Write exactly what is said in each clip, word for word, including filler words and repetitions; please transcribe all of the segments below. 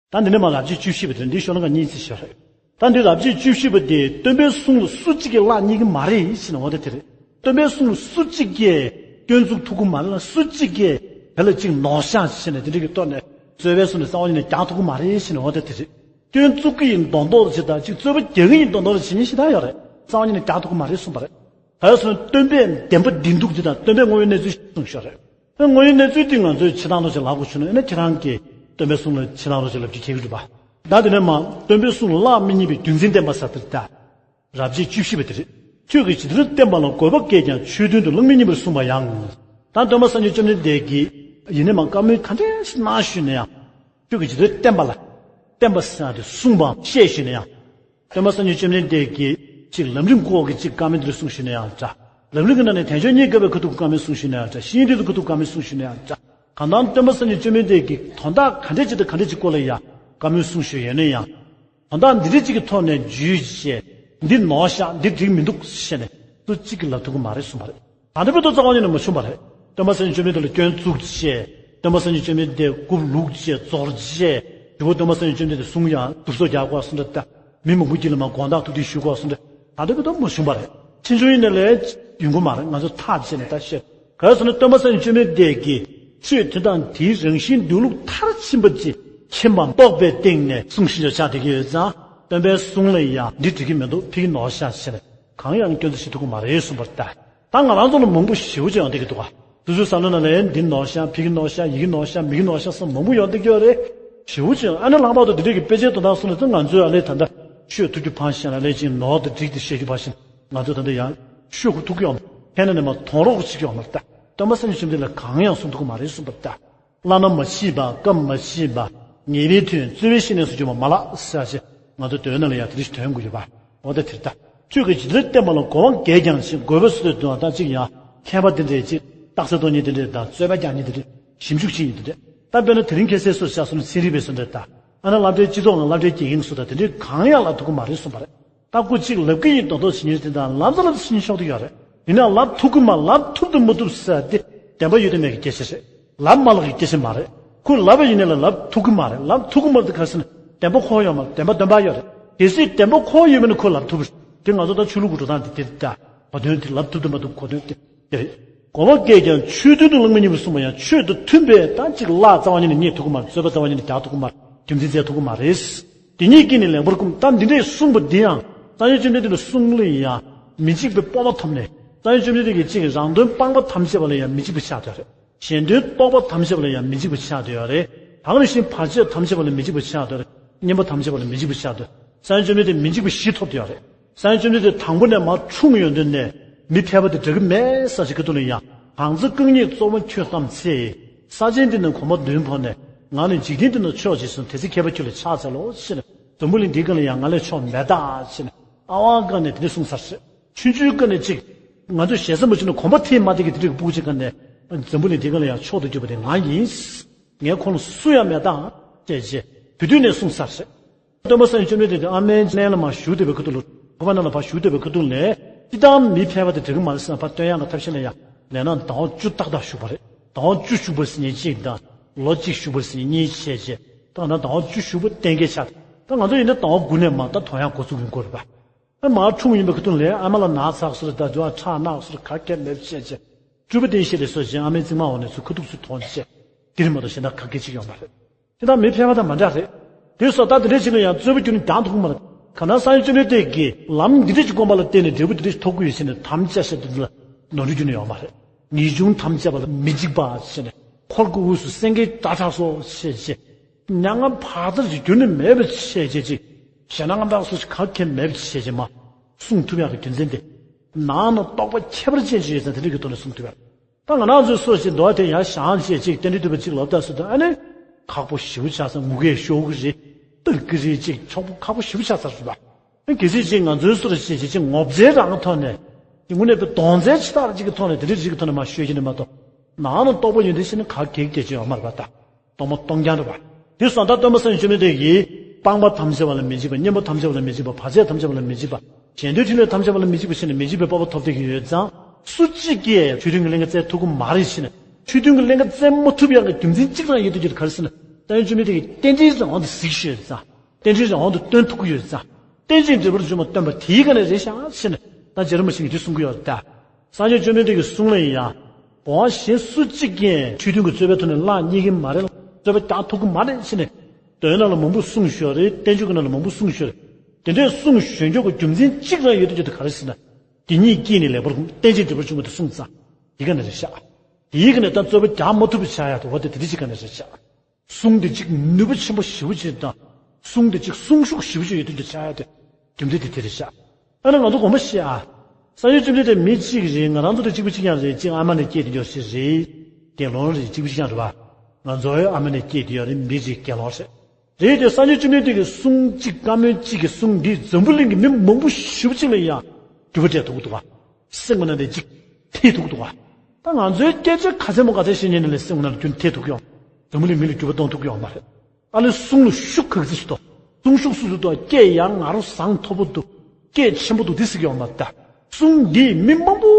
ད་འདི་ནས་མར་རབ་བྱེད་བཅུ་བཞི་པ་དེ་རེད། འདི་ཤོ་ལོ་ཀ་གཉིས་ཙམ་ཞིག་རེད། ད་འདི་རབ་བྱེད་བཅུ་བཞི་པ་དེ་སྟོན་པའི་གསུང་ལ་སུ་གཅིག་གིས་གླགས་རྙེད་ཀྱི་མ་རེད་ཟེར་ནས་འོ་ད་དེ་རེད། སྟོན་པའི་གསུང་ལ་སུ་གཅིག་གིས་སྐྱོན་འཛུགས་ཐུབ་ཀྱི་མ་རེད་ལ། སུ་གཅིག་གིས་དེ་ལ་གཅིག་ནོར་བཤགས་བྱས་ནས་དེ་འདྲ་གི་ཐོག་ནས་རྩོད་པའི་གསུང་ནས་རྩ་བ་ཉིད་ནས་རྒྱག་ཐུབ་ཀྱི་མ་རེད་ཟེར་ནས་འོ་ད་དེ་རེད། སྐྱོན་བཙུགས་ཀྱི་ཡིན་མདོག་མདོག་བྱེད་དང་གཅིག་རྩོད་པ་རྒྱག་གི་ཡིན་མདོག་མདོག་བྱེད་མཁན་ཞིག་ད་ཡོད་རེད། རྩ་བ་ཉིད་ནས་རྒྱག་ཐུབ་ཀྱི་མ་རེད་གསུངས་པ་རེད། ག་རེ་ཟེར་ན་སྟོན་པས་བདེན་པ་བདེན་སྡུག་འདི་དང་སྟོན་པས་དངོས་ཡོད་གནས་ཚུལ་གསུངས་ཤོག་རེད། ཨ་དངོས་ཡོད་གནས་ཚུལ་འདི་ང་ཚོས་ཕྱི་ནང་ལོགས་ཅིག་ལབ་དགོས་བྱུང་ན། ཨ་ནི་ཁྱེད་རང་གིས་སྟོན་པའི་གསུང་ལ་ཕྱི་ནང་ལོགས་ཅིག་ལབ་རྒྱུ་གལ་འདུག་པ། ད་དེ་ནས་མར་སྟོན་པའི་གསུང་ལ་གླགས་མི་རྙེད་པའི་རྒྱུ་མཚན་བསྟན་པ་ཟེར་དེ་རེད་ད། རབ་བྱེད་བཅུ་བཞི་པ་དེ་རེད། ཁྱོད་ཀྱིས་ཇི་ལྟར་བསྟན་པ་ལ་དགོས་པ་སྐྱེས་ཀྱང་ཆོས་མཐུན་དུ་གླགས་མི་རྙེད་པར་གསུངས་པ་ཡང་། ད་སྟོན་པ་སངས་རྒྱས་བཅོམ་ལྡན་འདས་ཀྱིས་ཡིན་ནའི་མར་བཀའ་མོལ་ག་འདྲས་ཤིག་གནང་ཞུས་ན་ཡང་། ཁྱོད་ཀྱིས་ཇི་ལྟར་བསྟན་པ་ལ། བསྟན་པ་ཟེར་ཡག་དེ་གསུངས་པའམ་བཤད་ཞུས་ན་ཡང་། སྟོན་པ་སངས་རྒྱས་བཅོམ་ལྡན་འདས་ཀྱིས་ཅིག་ལམ་རིམ་སྐོར་གྱི་ཅིག་བཀའ་མོལ་འདི་འདྲ་གསུངས་ཞུས་ན་ཡང་འདྲ། ལམ་རིམ་གྱི་ནང་ནས་དལ་འབྱོར་རྙེད་དཀའ་བའི་ཁ་ཐུག་གི་བཀའ་མོལ་གསུངས་ཞུས་ན་ཡང་འདྲ། བཤེས་གཉེན་འདི་ཚོའི་ཁ་ཐུག་བཀའ་མོལ་གསུངས་ཞུས་ན་ཡང་འདྲ། གང་ལྟར་སྟོན་པ་སངས་རྒྱས་བཅོམ་ལྡན་འདས་ཀྱིས་དོན་དག་ག་འདྲས་ཅིག་དང་ག་འདྲས་ཅིག་སྐོར་ལ་ཡང་བཀའ་མོལ་གསུངས་ཞུས་ཡོད་ན་ཡང་། དོན་དག་འདི་འདྲས་ཅིག་གི་ཐོག་ནས་འཇུས་བྱས། འདི་ནོར་བཤགས། འདི་འགྲིག་མི་འདུག་ཟེར་ནས་སུ་གཅིག་གིས་ལབ་ཐུབ་ཀྱི་མ་རེད་གསུངས་པ་རེད། ད་ལྟ་བར་དུ་རྩ་བ་ཉིད་ནས་མ་བྱུང་བ་རེད། སྟོན་པ་སངས་རྒྱས་བཅོམ་ལྡན་འདས་ལ་སྐྱོན་བཙུགས་བྱས། སྟོན་པ་སངས་རྒྱས་བཅོམ་ལྡན་འདས་མགོ་བླུགས་བྱས་རྫོགས་བྱས། དེ་འོ་སྟོན་པ་སངས་རྒྱས་བཅོམ་ལྡན་འདས་གསུང་ཡང་སྒྲུབ་སོགས་རྒྱག་དགོས་གསུངས་འདྲ་ད། མི་མང་པོ་དཀྱིལ་ལ་མར་དགོངས་དག་ཐུགས་བདེན་ཞུ་དགོས་གསུངས་འདྲ། ད་ལྟ་བར་དུ་མ་བྱུང་བ་རེད། ཕྱིན་ཆད་ཡིན་ན་ལས་ཡོང་གི་མ་རེད། ང་ཚོ་ཐག་བཅད་ནས་ད་བཤད། ག་རེ་ཟེར་ན་སྟོན་པ་སངས་རྒྱས་བཅོམ་ལྡན་འདས་ཀྱིས་ཆོས་དོན་དང་དེའི་རང་བཞིན་འདུས་ལུགས་མཐར་ཕྱིན་པ་ཅིག་མཁྱེན་པའམ་རྟོགས་པའི་སྟེང་ནས་གསུང་བཞིན་དུ་ཆགས་བསྡད་ཀྱི་ཡོད་ཙང་། སྟོན་པའི་གསུང་ལ་ཡང་འདི་འགྲིག་གི་མི་འདུག་ཕ་གི་ནོར་བཤགས་ཟེར་ནས་གང་ཡང་སྐྱོན་འཛུགས་བྱེད་ཐུབ་ཀྱི་མ་རེད་གསུངས་པ་རེད་ད། ད་ང་རང་ཚོ་ལ་མང་པོ་ཞེ་པོ་ཅིག་ཡོང་བསྡད་ཀྱི་འདུག་ག་སོ་སོའི་བསམ་བློ་ནང་ལ་ཡང་འདི་ནོར་བཤགས། ཕ་གི་ནོར་བཤགས། ཡི་གེ་ནོར་བཤགས། མི་གི་ནོར་བཤགས་སོགས་མང་པོ་ཡོང་བསྡད་ཀྱི་ཡོད་རེད། ཞེ་པོ་ཅིག་ཡོང་། ཨ་ནི་ལྷག་པར་དུ་འདི་འདྲ་གི་དཔེ་ཆའི་དོན་དག་གསུངས་ནས་ད་ང་ཚོས་ཨ་ལས་ད་ལྟ་ཆོས་ཐུབ་རྒྱུ་ཕངས་ཤེས་ན་ལས་ཅིག་ནོར་དང་འགྲིག་དེ་བཤད་རྒྱུ་ཕར་ཕྱིན། ང་ཚོ་ད་ལྟ་ཡང་ཤོད་དགོས་ཐུག་གི་ཡོད་མ་རེད། ཁྱེད་རྣམས་ནས་མར་གདོང་རོགས་ཅིག་ཡོང་མ་རེད་ད། སྟོན་པ་སངས་རྒྱས་བཅོམ་ལྡན་འདས་ལ་གང་ཡང་གསུང་ཐུབ་ཀྱི་མ་རེད་གསུངས་པ་རེད་ད། བླ་ན་མ་མཆིས་པ། སྐབས་མ་མཆིས་པ། ངེས་པའི་དོན་རྩོད་པའི་བཤེས་གཉེན་སུ་བྱུང་བ་མ་ལགས་ཟེར་ཞེས་ང་ཚོ་དོན་ནང་ལ་ཡང་དེ་རིགས་དོན་དགོས་ཡོད་པ། འོ་ད་དེར་ལྟ། ཁྱོད་ཀྱིས་ཇི་ལྟར་བསྟན་པ་ལ་དགོས་པ་འགལ་ཀྱང་ཞེས་དགོས་པ་སུ་དེ་དོན་དང་གཅིག་ཡང་མཁས་པ་དེ་འདྲས་ཅིག་རྟགས་གསལ་རྟོགས་མཁན་དེ་འདྲས་དང་རྩོད་པ་རྒྱག་མཁན་དེ་འདྲས་ཞིབ་འཇུག་བྱེད་མཁན་དེ་འདྲས། ད་དཔེར་ན་དེ་རིང་ཁ་སང་སུ་བཞག་སོང་ན་ཚན་རིག་པའི་སུ་འདྲས་ད། ཨ་ན་སློབ་གྲྭའི་སྤྱི་ཚོགས་ནང་སློབ་གྲྭའི་དགེ་རྒན་སུ་དང་དེ་འདྲས་གང་ཡང་ལབ་ཐུབ་ཀྱི་མ་རེད་གསུངས་པ་རེད། ད་སྐུ་གཅིག་ལབ་ཀྱི་ཡིན་མདོག་མདོག་བྱེད་མཁན་དེ་དང་ལབ་ས་ལབ་ས་ཕྱིན་ཆོག་གི་ཡོད་རེད། ཡིན་ནའང་ལབ་ཐུབ་ཀྱི་མ། ལབ་ཐུབ་དང་མ་ཐུབ་ཟེར་དེ་བདེན་པ་ཡོད་དང་མེད་ཀྱི་སྐད་ཆ་རེད། ལབ་མ་ལབ་ཀྱི་སྐད་ཆ་མ་རེད། ཁོས་ལབ་པ་ཡིན་ནའི་ལ་ལབ་ཐུབ་ཀྱི་མ་རེད། ལབ་ཐུབ་ཀྱི་མ་རེད་དེ་ག་རེ་ཟེར་ན་བདེན་པ་ཁོ་ཡོད་མ་རེད། བདེན་པ་སྟོན་པ་ཡོད་རེད། གལ་སྲིད་བདེན་པ་ཁོ་ཡོད་མེད་ན་ཁོས་ལབ་ཐུབ་རེད། དེ་ང་ཚོ་ད་ཆོས་ལུགས་ཀྱི་འགྲོ་སྟངས་དེ་དེ་ལྟ། གོ་དོན་དེ་ལབ་ཐུབ་དང་མ་ཐུབ་གོ་དོན་དེ་དེ་རེད། དགོས་པ་སྐྱེས་ཀྱང་ཆོས་མཐུན་དུ་གླགས་མི་རྙེད་པར་གསུངས་པ་ཡང་ཆོས་དང་མཐུན་པའི་ད་ཅིག་གླགས་རྩ་བ་ཉིད་ནས་རྙེད་ཐུབ་ཀྱི་མ་རེད། རྩོད་པ་རྩ་བ་ཉིད་ནས་རྒྱག་ཐུབ་ཀྱི་མ་རེད། རྒྱུ་མཚན་བཙལ་ཐུབ་ཀྱི་མ་རེད། དེ་ཉིད་ཀྱིས་ནི་ལེགས་པར་བསྐུམས། ད་འདི་འདྲས་གསུངས་པ་འདི་ཡང་སངས་རྒྱས་བཅོམ་ལྡན་འདས་ཀྱི་གསུང་ལ་ཡང་མི་འཇིགས་པའི་སྤོབས་པ་ཐོབ་ནས། སངས་རྒྱས་བཅོམ་ལྡན་འདས་ཀྱིས་ཅིག་རང་དོན་སྤངས་པ་ཐམས་ཅད་པ་ལ་ཡང་མི་འཇིགས་པ་ཆགས་བསྡད་ཡོད་རེད། གཞན་དོན་རྟོགས་པ་ཐམས་ཅད་པ་ལ་ཡང་མི་འཇིགས་པ་ཆགས་བསྡད་ཡོད་རེད། དེ་ག་ནང་བཞིན་བར་ཆད་ཐམས་ཅད་པ་ལ་མི་འཇིགས་པ་ཆགས་བསྡད་ཡོད་རེད། གཉན་པ་ཐམས་ཅད་པ་ལ་མི་འཇིགས་པ་ཆགས་བསྡད་ཡོད་རེད། སངས་རྒྱས་བཅོམ་ལྡན་འདས་མི་འཇིགས་པ་བཞི་ཐོབ་བསྡད་ཡོད་རེད། སངས་རྒྱས་བཅོམ་ལྡན་འདས་དང་པོ་ནས་མར་འཁྲུངས་ཡོང་དུས་ནས་མི་ཕལ་པ་དེ་འདྲ་གི་མེད་ཟེར་ཞིག་གི་ཐོག་ལ་ཡང་གང་ཚེ་རྐང་གཉིས་གཙོ་བོ་ཁྱོད་བལྟམས་ཚེ། ས་ཆེན་འདི་ནས་གོམ་པ་བདུན་བོར་ནས་ང་ནི་འཇིག་རྟེན་འདི་ནས་མཆོག་ཅེས་གསུངས། དེ་ཚེ་མཁས་པ་ཁྱོད་ལ་ཕྱག་འཚལ་ལོ་ཞེས་ནས། འཛམ་བུ་གླིང་འདིའི་སྒང་ལ་ཡང་ང་ལས་མཆོག་མེད་ད་ཞེས་ནས་ཨ་ཝང་བཀའ་ནས་དེ་འདྲ་གསུངས་ཚར་ཞེས། ཆུང་ཆུང་སྒང་ནས་ཅིག་ང་ཚོས་ཞེ་ས་མ་བྱུང་ན་གོམ་པ་ཐེངས་མ་དེ་གི་དེ་འདྲ་གི་སྤུ་གུ་ཅིག་སྒང་ནས་འཛམ་བུ་གླིང་འདིའི་སྒང་ལ་ཡང་མཆོག་ཏུ་གྱུར་པ་དེ་ང་ཡིན། ངའི་འཁོར་ལ་སུ་ཡང་མེད་ད་ཅེས་བྱས། དེ་དུས་ནས་གསུངས་ཚར་ཞེས། སྟོན་པ་སངས་རྒྱས་བཅོམ་ལྡན་འདས་དེ་ཨ་མའི་མནན་ལ་མར་བཞུགས་བསྡད་པའི་ཁ་ཐུག་ལ། ཕོར་པ་ནང་ལ་ཕར་བཞུགས་བསྡད་པའི་ཁ་ཐུག་ལ། སྤྱིར་བཏང་མི་ཕལ་པ་དེ་འགྲིག་གི་མ་རེད་ཟེར་ན་ཕར་སྟོན་ཡག་གི་ཐབས་ཤེས་ལ་ཡང་ལས་སྣ་ཟླ་བ་བཅུ་ཏག་ཏག་བཞུགས་པ་རེད། ཟླ་བ་བཅུ་བཞུགས་པར་ཟེར་མཁན་གཅིག་དང་། ལོ་གཅིག་བཞུགས་པར་ཟེར་མཁན་གཉིས་བྱས་བྱས། ད་ང་ཚོ་ཟླ་བ་བཅུ་བཞུགས་པ་གཏན་འཁེལ་ཆགས། ད་ང་ཚོ་ཡིན་ན་ཟླ་བ་དགུ་ནས་མར་ད་དོན་ཡག་འགོ་བཙུགས་ཡོང་གི་རེད་པ། ཨ་མར་འཁྲུངས་ཡིན་པའི་ཁ་ཐུག་ལ་ཨ་མ་ལ་ན་ཚ་སོགས་དང་དུ་བ་ཁྲག་ནག་སོགས་ག་གེ་མེད་བྱས་བྱས། སྤྲུལ་པ་བསྟན་ཤེས་དེ་སོགས་བྱས་ཨ་མའི་རྩིབ་མ་འོག་ནས་ཚུར་ཁ་ཐུག་ཚུར་མཐོང་བྱས། དེ་རིང་མ་གཏོགས་གཞན་དག་ག་གེ་ཅིག་ཡོད་མ་རེད། དེ་དག་མི་ཕལ་པ་དང་མ་འདྲ་རེད། དེ་སོགས་ད་དེ་འདྲའི་ཕྱིར་ལ་ཡང་རྩོད་པ་བསྒྱུར་ནས་རྒྱག་ཐུབ་ཀྱི་མ་རེད། གང་ལྟར་སངས་རྒྱས་བཅོམ་ལྡན་འདས་ཀྱིས་ལམ་འདི་འདྲ་ཅིག་བསྐོངས་པ་ལ་བརྟེན་ནས་འབྲས་བུ་འདི་འདྲ་ཅིག་ཐོབ་ཀྱི་ཡོད་ཟེར་ནས་དམ་བཅའ་བཞག་དེ་ཚོ་ལ་ནོར་འཁྲུལ་བསྒྱུར་ནས་ཡོད་མ་རེད། ངེས་འབྱུང་ཐམས་ཅད་པ་ལ་མི་འཇིགས་པ་ཟེར་ནས་འཁོར་གྱི་དབུས་སུ་སེང་གེའི་སྒྲ་གྲགས་སོ་ཞེས་བྱས། མྱ་ངན་བག་ཚ་ཞིག་རྒྱུན་ནས་མེད་པ་བྱས་བྱས་ཅིག་གཞན་དབང་དག་སོགས་ཀྱི་ག་གེ་མེད་པ་བྱས་བྱས་མ་གསུང་ཐུབ་ཡག་གི་རྒྱུ་མཚན་དེ། ནང་ན་རྟོགས་པ་ཁྱད་པར་ཅན་ཞིག་ཡོད་ཙང་དེ་འདྲ་གི་ཐོག་ནས་གསུང་ཐུབ་ཡག་ད་ང་རང་ཚོའི་སོ་ཞིག་མདོ་དེ་ཡར་བཞེངས་བྱས་ཅིག་རྟེན་འབྲེལ་འདུས་པ་ཅིག་ལབ་ད་སུ་དང་ཨ་ནི། ཁག་པོ་ཞེ་པོ་ཆགས་ས་ངུ་སྐད་ཤོར་གི་རེད། སྟག་གི་རེད་ཅིག་ཆོག་པོ་ཁག་པོ་ཞེ་པོ་ཆགས་ཚར་སོང་པ། ཨ་གལ་སྲིད་ཅིག་ང་ཚོའི་སོ་ར་ཞིག་ཅིག་ངོ་མཚར་རང་གི་ཐོག་ནས། དེ་དངོས་གནས་པའི་གདོང་མཚར་ཆེ་ཐག་ཅིག་གི་ཐོག་ནས་དེ་འདྲ་ཅིག་གི་ཐོག་ནས་མར་ཤོད་ཀྱི་ནི་མ་གཏོགས། ནང་ན་རྟོགས་པ་ཡོད་དེ་ཞིག་ནི་ག་གེ་གེ་ཅིག་ཡོད་མ་རེད་པ་ད། སྟོང་པ་སྟོང་རྐྱང་རེད་པ། དེ་སོང་ད་སྟོན་པ་སངས་རྒྱས་བཅོམ་ལྡན་འདས་ཀྱིས་སྤངས་པ་ཐམས་ཅད་པ་ལ་མི་འཇིགས་པ། གཉེན་པོ་ཐམས་ཅད་པ་ལ་མི་འཇིགས་པ། བར་ཆད་ཐམས་ཅད་པ་ལ་མི་འཇིགས་པ། གཞན་དོན་ཕྲིན་ལས་ཐམས་ཅད་པ་ལ་མི་འཇིགས་པ་ཞེས་ནས་མི་འཇིགས་པའི་སྤོབས་པ་ཐོབ་བསྡད་ཀྱི་ཡོད་ཙང་། སུ་གཅིག་གིས་ཆོས་མཐུན་གྱི་ཀླན་ཀ་བཙལ་ཐུབ་ཀྱི་མ་རེད་ཞེས་ནས། ཆོས་མཐུན་གྱི་ཀླན་ཀ་བཙལ་མ་ཐུབ་ཡག་གི་རྒྱུ་མཚན་གཅིག་རང་ཡོད་དུ་གྱུར་ག་རེ་ཟེར་ན། ཡོན་བཅོམ་ལྡན་འདས་ཀྱིས་རྟེན་འབྲེལ་རང་དུ་གཟིགས་ཤེས་ཙང་། རྟེན་འབྲེལ་རང་དུ་སྟོན་ཐུབ་ཀྱི་ཡོད་ཙང་། རྟེན་ཅིང་འབྲེལ་བར་འབྱུང་བ་སྟོན་པ་དེའི་སྒང་ནས་རེད་ཤག་ཟེར་ནས་ད་རྗེ་རིན་པོ་ཆེ་གིས་འདི་གསུང་གི་ཡོད་ད། སངས་རྒྱས་བཅོམ་ལྡན་འདས་ཀྱི་གསུང་ལ་ཡང་། གོང་གཞན་སུ་གཅིག་གིས་ཆོས་མཐུན་གྱི་རྩོད་པའི་ཐོག་ནས་གླགས་རྙེད་ཀྱི་མ་རེད། རྩོད་པ་རྒྱག་ཐུབ་ཀྱི་མ་རེད་ཟེར་ནས། མདོའི་ནང་ལ་མང་པོ་གསུངས་ཤོར་རེད། བསྟན་བཅོས་ཀྱི་ནང་ལ་མང་པོ་གསུངས་ཤོར་རེད། དེ་འདྲའི་གསུངས་ཞོར་མགྱོགས་ཀྱི་རྒྱུ་མཚན་གཅིག་རང་ཡོད་དུ་ཡོད་དུ་ག་རེ་ཟེར་ན། དེ་ཉིད་ཀྱིས་ནི་ལེགས་པར་བསྒོམ། རྟེན་ཅིང་འབྲེལ་བར་འབྱུང་བ་དེ་གསུངས་ཙང་། དེའི་སྒང་ནས་རེད་ཤག་དེའི་སྒང་ནས་ད་རྩོད་པ་རྒྱག་མ་ཐུབ་པ་ཆགས་ཡག་དེ་བ་དེ་དེ་འདྲ་ཅིག་སྒང་ནས་རེད་ཤག་གསུང་དེ་གཅིག་ནུས་པ་ཆེན་པོ་ཞེ་པོ་ཅིག་དང་། གསུང་དེ་གཅིག་གསུང་ཤུགས་ཞེ་པོ་ཅིག་ཡོད་དུས་ཀྱི་ཆ་ཡ་དེ། རྒྱུ་མཚན་དེ་དེ་རེད་ཤག་ཨ་ནི་ང་ཚོ་དགོངས་པ་བཞེས་ཨ། སངས་རྒྱས་བཅོམ་ལྡན་འདས་མི་གཅིག་རེད། ང་རང་ཚོ་དང་གཅིག་པ་གཅིག་རྐྱང་རེད། གཅིག་ཨ་མ་ནས་སྐྱེས་ཏེ་ཡོད་ཞིག་རེད། དགེ་སློང་རེད། གཅིག་པ་གཅིག་རྐྱང་རེད་བ། ང་ཚོའི་ཨ་མ་ནས་སྐྱེས་ཏེ་ཡོད་རེད། མི་རེད། དགེ་སློང་རེད། རེད་དེ་སངས་རྒྱས་བཅོམ་ལྡན་འདས་ཀྱི་གསུང་གཅིག་བཀའ་མོལ་གཅིག་གི་གསུང་འདིས་འཛམ་བུ་གླིང་གི་མི་མང་པོ་ཞེ་པོ་ཅིག་ལ་ཡང་འགྱུར་བ་སྤྲད་ཐུབ་ཀྱི་འདུག་བ། སེམས་ཀྱི་ནང་དེ་གཅིག་ཐེ་ཐུབ་ཀྱི་འདུག་བ། ད་ང་ཚོའི་སྐད་ཆ་ག་ཚད་མང་ག་ཚད་བཤད་ཉན་ནས་ལས་སེམས་ཀྱི་ནང་རྒྱུན་ཐེ་ཐུབ་ཀྱི་ཡོང་། འཛམ་བུ་གླིང་མི་ལ་འགྱུར་བ་གཏོང་ཐུབ་ཀྱི་ཡོང་མ་རེད། ཨ་ལས་གསུང་ལ་ཤུགས་ག་ཚོད་ཞིག་འདུག་གསུང་ཤུགས་སུ་འདུག་སྐད་ཡང་ང་རང་བཟང་མཐོ་པོ་འདུག་སྐད་ཆེན་པོ་འདུག་འདི་ཟེར་གྱི་ཡོད་མ་རེད། གསུང་འདིས་མི་མང་པོ་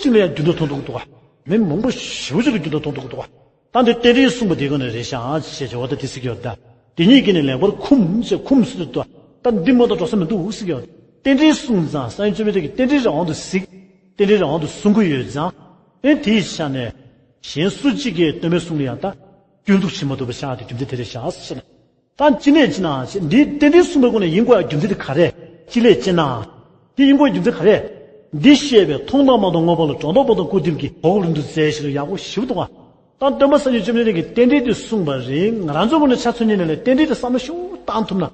ཅིག་ལ་ཡང་འགྱུར་ལྡོག་གཏོང་ཐུབ་ཀྱི་འདུག་བ། མི་མང་པོ་ཞེ་པོ་ཅིག་ལ་འགྱུར་ལྡོག་གཏོང་ཐུབ་ཀྱི་འདུག་བ། ད་འདི་རྟེན་འབྲེལ་གསུངས་པ་དེ་ག་ནས་རེད་ཤག་ཅེས་བྱ་བ་ད་འདི་ཟེར་གྱི་ཡོད་ད། དེ་ཉིད་ཀྱིས་ནི་ལེགས་པར་ཁུམས་ཅེས་ཁུམས་ཟེར་དུས་ད་འདི་མ་གཏོགས་འགྲོ་ས་མི་འདུག་ཟེར་གྱི་ཡོད། རྟེན་འབྲེལ་གསུངས་ཙང་སངས་རྒྱས་བཅོམ་ལྡན་འདས་ཀྱིས་རྟེན་འབྲེལ་རང་དབང་དུ་གཟིགས། རྟེན་འབྲེལ་རང་དབང་དུ་གསུང་གི་ཡོད་ཙང་། ཨེ་དེའི་ཆ་ནས། གཞན་སུ་གཅིག་གིས་སྟོན་པའི་གསུང་ལ་ཡང་ད། སྐྱོན་འཛུགས་བྱེད་མ་ཐུབ་པ་ཆགས་ཏེ་རྒྱུ་མཚན་དེ་རེད་ཤག་ཟེར་ནས། ད་ཅི་ནས་ཅི་ན་ཞེས་འདི་རྟེན་འབྲེལ་གསུངས་པའི་སྒོ་ནས་ཡིན་དགོས་ཡ་རྒྱུ་མཚན་དེ་ག་རེ། ཅི་ལས་ཅི་ན། འདི་ཡིན་དགོས་རྒྱུ་མཚན་ག་རེ། འདི་བཤད་པས་མཐོང་དང་མ་མཐོང་སྔོན་པོ་ལ། སྒྲོ་འདོགས་མ་མཐོང་སྐུར་འདེབས་ཀྱི་གོ་སྐབས་ལ་འདུ་མཛད་ཞེས་ཡག་པོ་ཞིབ་འདུག་ག་ད་སྟོན་པ་སངས་རྒྱས་བཅོམ་ལྡན་འདས་ཀྱིས་རྟེན་འབྲེལ་དེ་གསུངས་པ་རེད། ང་རང་ཚོ་ངོས་ནས་ཆ་མཚོན་ཉིད་ནས་ལས་རྟེན་འབྲེལ་དེ་བསམ་བློ་ཞིབ་བཏང་ཐུབ་ན།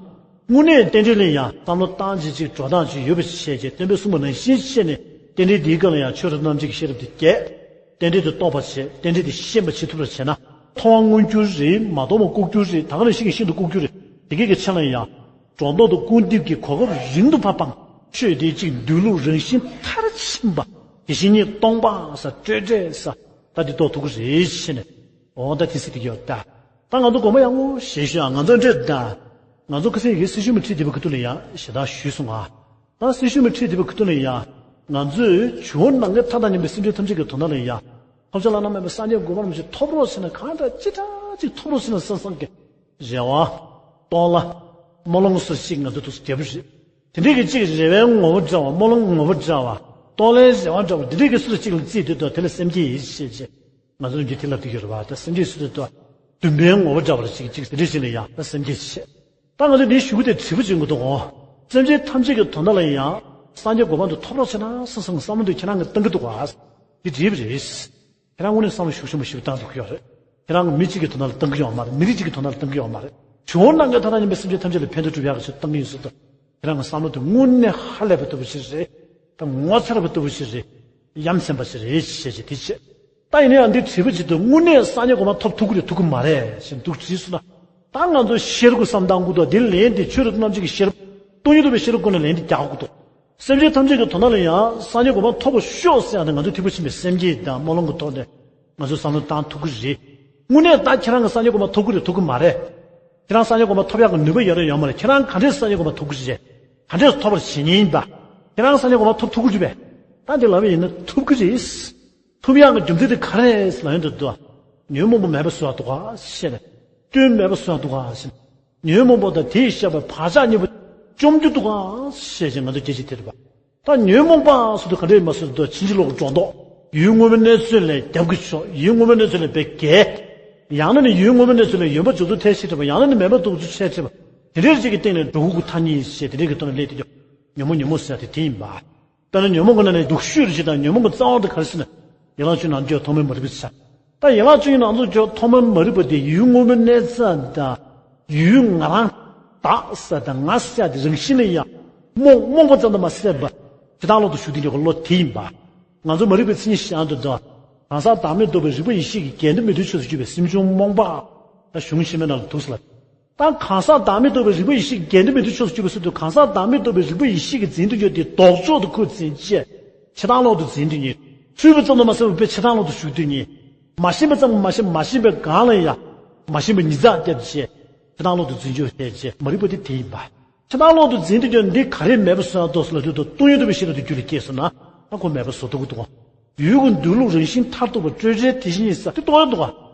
དངོས་གནས་རྟེན་འབྲེལ་ལ་ཡང་བསམ་བློ་བཏང་བྱེད་ཅིག་འགྲོ་སྟངས་ཅིག་ཡོད་པ་བྱས་རྗེས་སྟོན་པས་གསུངས་པ་ནང་བཞིན་བྱས་ནས་རྟེན་འབྲེལ་འདིའི་སྒང་ལ་ཡང་ཆོས་རབ་རྣམ་འབྱེད་ཀྱི་ཤེས་རབ་དེ་རྒྱས། རྟེན་འབྲེལ་དེ་རྟོགས་པར་བྱེད། རྟེན་འབྲེལ་དེ་ཤེས་པར་བྱེད་ཐུབ་པར་བྱས་ན། མཐོང་བ་མངོན་གྱུར་རེད། མ་མཐོང་བ་ལྐོག་གྱུར་རེད། ད་ག་ནང་བཞིན་གྱི་ཤིན་ཏུ་ལྐོག་གྱུར་རེད། དེ་གའི་གི་ཆ་ལ་ཡང་། སྒྲོ་འདོགས་དང་སྐུར་འདེབས་ཀྱི་གོ་སྐབས་རིང་དུ་ཕར་སྤངས། ཆོས་དེ་གཅིག་འདུས་ལུགས་རང་བཞིན་མཐར་ཕྱིན་པ། དེ་བཞིན་ཉིད་སྟོང་པ་ས་སྤྲོས་བྲལ་ས། ད་འདི་རྟོགས་ཐུབ་ཀྱི་རེད་ཞེས་ནས། འོ་ད་དེ་སྲིད་དེ་གི་ཡོད་ད། ད་ང་ཚོ་དགོངས་པ་ཡག་པོ་བཞེས་ཤོག་ང་ཚོ་འདྲེད་ད། ང་ཚོ་ཁ་སང་ཡི་གེ་སེར་ཤུལ་མའི་ཁྲིད་དེ་བ་ཁུ་ཐུ་ལ་ཡང་ཞེ་དྲག་ཞུས་སོང་ང་། ད་སེར་ཤུལ་མའི་ཁྲིད་དེ་བ་ཁུ་ཐུ་ལ་ཡང་། ང་ཚོས་བྱུང་བ་ནམ་མཁའི་མཐའ་དང་མཉམ་པའི་སེམས་ཅན་ཐམས་ཅད་ཀྱི་དོན་དག་ལ་ཡང་། ཐོབ་བྱ་བླ་ན་མེད་པའི་སངས་རྒྱས་གོ་འཕང་རིན་པོ་ཆེ་ཐོབ་རོགས་ཟེར་ན་གང་འདྲ་ཅི་འདྲ་ཅིག་ཐོབ་རོགས་ཟེར་ན་བསམ་བསམ་གི། རེ་བ། སྟོང་ལ། སྨོན་ལམ་སོགས་ཤིག་ང་ཚོ་ཐུགས་སུ་བརྒྱབ་པ་རེད། དེ་འདྲའི་གི་གཅིག་རེ་བའི་ངོ་བོ་འདྲ་བ། སྨོན་ལམ་ངོ་བོ་འདྲ་བ། སྟོང་ལའི་རེ་བ་འདྲ་བ། དེ་འདྲའི་གི་སུ་ལ་གཅིག་ལ་བརྩིས་དུས་དུ་དེ་ལ་སེམས་བསྐྱེད་ཡིད་ཆེས་བྱེད། ང་ཚོ་འདི་དེ་ལ་དུས་ཡོད་རེད་བ། ད་སེམས་བསྐྱེད་སུ་དུས་དུ། འདུན་པའི་ངོ་བོ་འདྲ་བ་ལ་གཅིག་གཅིག་དེ་འདྲའི་ཞིག་ལ་ཡང་ད་སེམས་བསྐྱེད་བྱེད། ད་ང་ཚོ་འདིའི་ཞུ་གི་དེ་དྲིལ་བུ་བྱེད་དགོས་འདུག་གོ། སེམས་ཅན་ཐམས་ཅད་ཀྱི་དོན་དག་ལ་ཡང་སངས་རྒྱས་གོ་འཕང་དུ་ཐོབ་རོགས་བྱེད་ན་བསམ་བསམ་བསམ་བློ་འདི་ཁྱེད་རང་གིས་བཏང་གི་འདུག་ག་འདི་དྲིལ་བུ་རེད། ཁྱེད་རང་དངོས་གནས་བསམ་བློ་ཤུགས་ཆེན་པོ་ཞིག་བཏང་ཐུབ་ཀྱི་ཡོད་རེད། ཁྱེད་རང་གི་མི་གཅིག་གི་དོན་དག་ལ་བཏང་གི་ཡོད་མ་རེད། མི་རིགས་གཅིག་གི་དོན་དག་ལ་བཏང་གི་ཡོད་མ་རེད། བྱུང་ནམ་མཁའི་མཐའ་དང་མཉམ་པའི་སེམས་ཅན་ཐམས་ཅད་ལ་ཕན་བདེ་སྒྲུབ་ཡག་གི་ཆེད་བཏང་གི་ཡོད་ཟེར་དུས། ཁྱེད་རང་གི་བསམ་བློ་དེ་དངོས་གནས་ཧ་ལས་པ་ལྟ་བུ་ཞིག་རེད། ད་ངོ་མཚར་བ་ལྟ་བུ་ཞིག་རེད། ཡ་མཚན་པ་ཞིག་རེད་ཞེས་བྱས་དེ་བྱས། ད་ཡིན་ན་ཡང་འདི་དྲིལ་བུ་བྱེད་དུས་དངོས་གནས་སངས་རྒྱས་གོ་འཕང་ཐོབ་ཐུབ་ཀྱི་རེད་ཐུབ་ཀྱི་མ་རེད་ཞེས་འདུག་དྲིས་སོང་ན། ད་ང་ཚོ་ཤེས་རབ་ཀྱི་བསམ་སྟངས་ཀུན་ཏུ་འདི་ལན་དེ་ཆོས་རབ་རྣམ་འབྱེད་ཀྱི་ཤེས་རབ་སྟོང་ཉིད་རྟོགས་པའི་ཤེས་རབ་ཀུན་ནས་ལན་དེ་རྒྱག་དགོས་འདུག་སེམས་ཅན་ཐམས་ཅད་ཀྱི་དོན་དག་ལ་ཡང་སངས་རྒྱས་གོ་འཕང་ཐོབ་པར་ཤོག་ཟེར་ཡང་དེ་ང་ཚོས་ཐེག་པ་ཆེན་པོའི་སེམས་བསྐྱེད་དང་སྨོན་ལམ་གྱི་ཐོག་ནས་ང་ཚོས་བསམ་བློ་བཏང་ཐུབ་ཀྱི་རེད། དངོས་གནས་ད་ཁྱེད་རང་གི་སངས་རྒྱས་གོ་འཕང་ཐོབ་ཀྱི་རེད་ཐོབ་ཀྱི་མ་རེད། ཁྱེད་རང་སངས་རྒྱས་གོ་འཕང་ཐོབ་ཡག་གི་ནུས་པ་ཡོད་རེད་ཡོད་མ་རེད། ཁྱེད་རང་ག་འདྲས་སངས་རྒྱས་གོ་འཕང་ཐོབ་ཀྱི་རེད། ག་འདྲས་ཐོབ་པར་བྱེད་ཉེན་ཡིན་པ། ཁྱེད་རང་སངས་རྒྱས་གོ་འཕང་ཐོབ་ཐུབ་ཀྱི་རེད་པས། ད་འདི་ལབ་པ་ཡིན་ན་ཐུབ་ཀྱི་རེད། ཐུབ་ཡག་གི་རྒྱུ་མཚན་དེ་ག་རེ་རེད་ལབ་ཡོང་དུས། ཉོན་མོངས་པ་མེད་པ་བཟོ་ཡག་འདུག་ག་ཞེས་ནས། སྐྱོན་མེད་པ་བཟོ་ཡག་འདུག་ག་ཞེས་ནས། ཉོན་མོངས་པ་དང་དེས་བཤད་པའི་བག་ཆགས་གཉིས་པོ་བཅོམ་རྒྱུ་འདུག་ག་ཞེས་བྱས་ང་ཚོ་སྐད་ཆ་དེ་རེད་པ། ད་ཉོན་མོངས་པ་ཟེར་དུས་ག་འདྲ་ཡིན་པ་ཟེར་དུས་ཕྱིན་ཅི་ལོག་གི་སྒྲོ་འདོགས། ཡུལ་དངོས་པོའི་གནས་ཚུལ་ལས་རྒྱབ་ཀྱི་ཕྱོགས། ཡུལ་དངོས་པོའི་གནས་ཚུལ་ལས་དཔེ་བརྒལ། ཡང་ན་ནི་ཡུལ་དངོས་པོའི་གནས་ཚུལ་ལས་ཡོད་པ་རྫོགས་ཚུལ་ཐལ་ཆེས་འཁྲི་བ། ཡང་ན་ནི་མེད་པ་རྫོགས་ཚུལ་ཐལ་ཆེས་འཁྲི་བ། དེ་འདྲའི་ཅིག་གི་སྟེང་ནས་འགྲོ་ཀུན་གྱི་མཐའ་གཉིས་ཞེས་དེ་འདྲའི་གི་ཐོག་ནས་སླེབས་དུས། ཉོན་མོངས་ཉོན་མོངས་ཟེར་ཡག་དེ་དེ་ཡིན་པ། དཔེར་ན་ཉོན་མོངས་ཀྱི་ནང་ནས་སྡུག་ཤོས་རེ་ཞིག་དང་ཉོན་མོངས་ཀྱི་རྩ་བ་དེ་ག་རེ་ཟེར་ན། ཡན་ལག་བཅུ་གཉིས་ནང་ཚུད་ཐོག་མའི་མ་རིག་པའི་ཚེ། ད་ཡན་ལག་བཅུ་གཉིས་ནང་ཚུད་ཐོག་མའི་མ་རིག་པ་དེ་ཡུལ་དངོས་པོའི་གནས་ཚུལ་དང་། ཡུལ་ང་རང་བདག་ཟེར་དང་ང་ཟེར་དེ་རང་བཞིན་ལ་ཡང་རྨོངས་རྨོངས་པ་ཙམ་དུ་མ་ཟད་པ། ཕྱི་ལྟར་ལོག་ཏུ་ཞུགས་དེ་འཇོག་གི་བློ་དེ་ཡིན་པ། ང་ཚོ་མ་རིག་པའི་མཚན་ཉིད་བཞག་འདུག་དང་། གང་ཟག་བདག་མེད་རྟོགས་པའི་རིག་པ་ཡེ་ཤེས་ཀྱི་གལ་ཏེ་མི་མཐུན་ཕྱོགས་སུ་གྱུར་པའི་སེམས་བྱུང་རྨོངས་པ། ད་གཞུང་ཕྱི་མའི་ནང་ལ་འདུག་ཟེར་ལ། ད་གང་ཟག་བདག་མེད་རྟོགས་པའི་རིག་པ་ཡེ་ཤེས་ཀྱི་གལ་ཏེ་མི་མཐུན་ཕྱོགས་སུ་གྱུར་པ་ཟེར་དུས། གང་ཟག་བདག་མེད་རྟོགས་པའི་རིག་པ་ཡེ་ཤེས་ཀྱིས་འཛིན་དུ་ཡོད་དེ་ལྡོག་ཕྱོགས་དུ་ཁོས་འཛིན་བྱས། ཕྱི་ལྟར་ལོག་ཏུ་འཛིན་དུ་ཡོད། འཁྲུལ་པ་ཙམ་དུ་མ་ཟད་པར་དཔེ་ཕྱི་ལྟར་ལོག་ཏུ་ཞུགས་དུ་ཡོད། མ་ཤེས་པ་ཙམ་མ་ཤེས། མ་ཤེས་པའི་སྒང་ལ་ཡང་མ་ཤེས་པའི་ཉི་ཚགས་བརྒྱབ་བྱས། ཕྱི་ལྟར་ལོག་ཏུ་འཛིན་རྒྱུ་བྱས་བྱས་མ་རིག་པ་དེ་དེ་ཡིན་པ། ཕྱི་ལྟར་ལོག་ཏུ་འཛིན་དུ་ཡོད་འདི་ག་རེ་མེད་པ་བཟོ་ཡག་འདུག་ཟེར་ལབ་དུས། སྟོང་ཉིད་རྟོགས་པའི་ཤེས་རབ་དེ་རྒྱུད་ལ་སྐྱེས་སོང་ན། ད་ཁོ་མེད་པ་བཟོ་ཐུབ་ཀྱི་འདུག་ག་ཡུལ་གྱི་འདུས་ལུགས་རང་བཞིན་མཐར་ཐུག་པ་སྤྲོས་བྲལ་དེ་བཞིན་ཉིད་ཟེར་དེ་རྟོགས་ཡག་འདུག་ག་